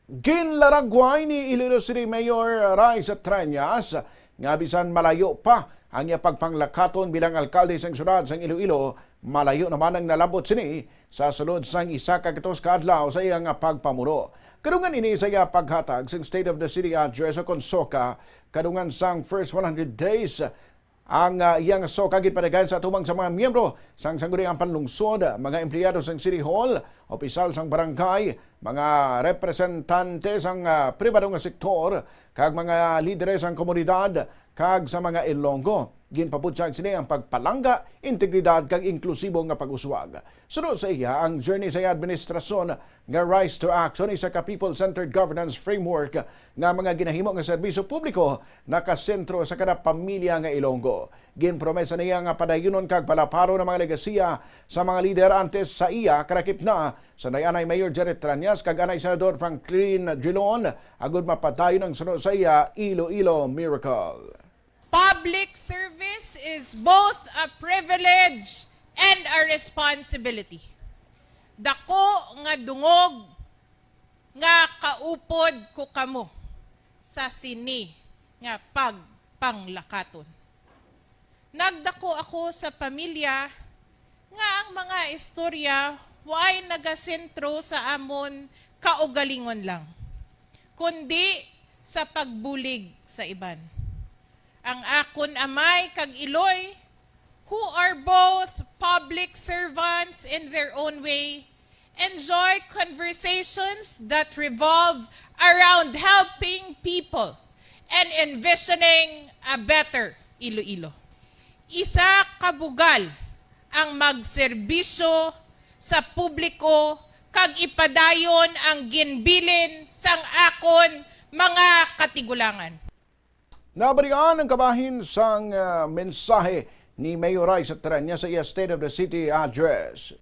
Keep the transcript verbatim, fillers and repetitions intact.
Ginlaragway ni Iloilo City Mayor Rais Treñas nga bisan malayo pa ang iya pagpanglakaton bilang alkalde sang siyudad sang Iloilo, malayo naman ang nalabot sini sa sulod sang isa ka gatos ka adlaw sa iya nga pagpamuno. Kadungan ini sa iya paghatag sang State of the City Address o kon SOCA, kadungan sang first one hundred days, ang, ah, iyang SOCA ginpadagayan sa atubang sa mga miyembro sang Sangguniang Panlungsod, mga empleyado sang City Hall, opisyal sang barangay, mga representante sang, ah, pribado nga sektor, kag mga lideres sang komunidad, kag sa mga Ilonggo. Ginpabutyag sini ang pagpalangga, integridad, kag inklusibo nga pag-uswag. Suno sa iya, ang journey sa iya administrasyon nga Rise to Action, isa ka people-centered governance framework nga mga ginahimo nga serbisyo publiko nakasentro sa kada pamilya nga Ilonggo. Ginpromesa niya nga padayunon kag palaparon ang mga legasiya sa mga lider antes sa iya, kalakip na sa nay anay Mayor Janet Treñas kag anay Senador Franklin Drilon, agud mapadayon ang suno sa iya Iloilo Miracle. Public service is both a privilege and a responsibility. Dako nga dungog nga kaupod ko kamo sa sini nga pagpanglakaton. Nagdako ako sa pamilya nga ang mga istorya way nagasentro sa amon kaugalingon lang, kundi sa pagbulig sa iban. Ang akon amay kag iloy, who are both public servants in their own way, enjoy conversations that revolve around helping people and envisioning a better Iloilo. Isa ka bugal ang magserbisyo sa publiko kag ipadayon ang ginbilin sang akon mga katigulangan. Nabalian ang kabahin sang, ah, mensahe ni Mayor Rais Treñas sa iya State of the City Address.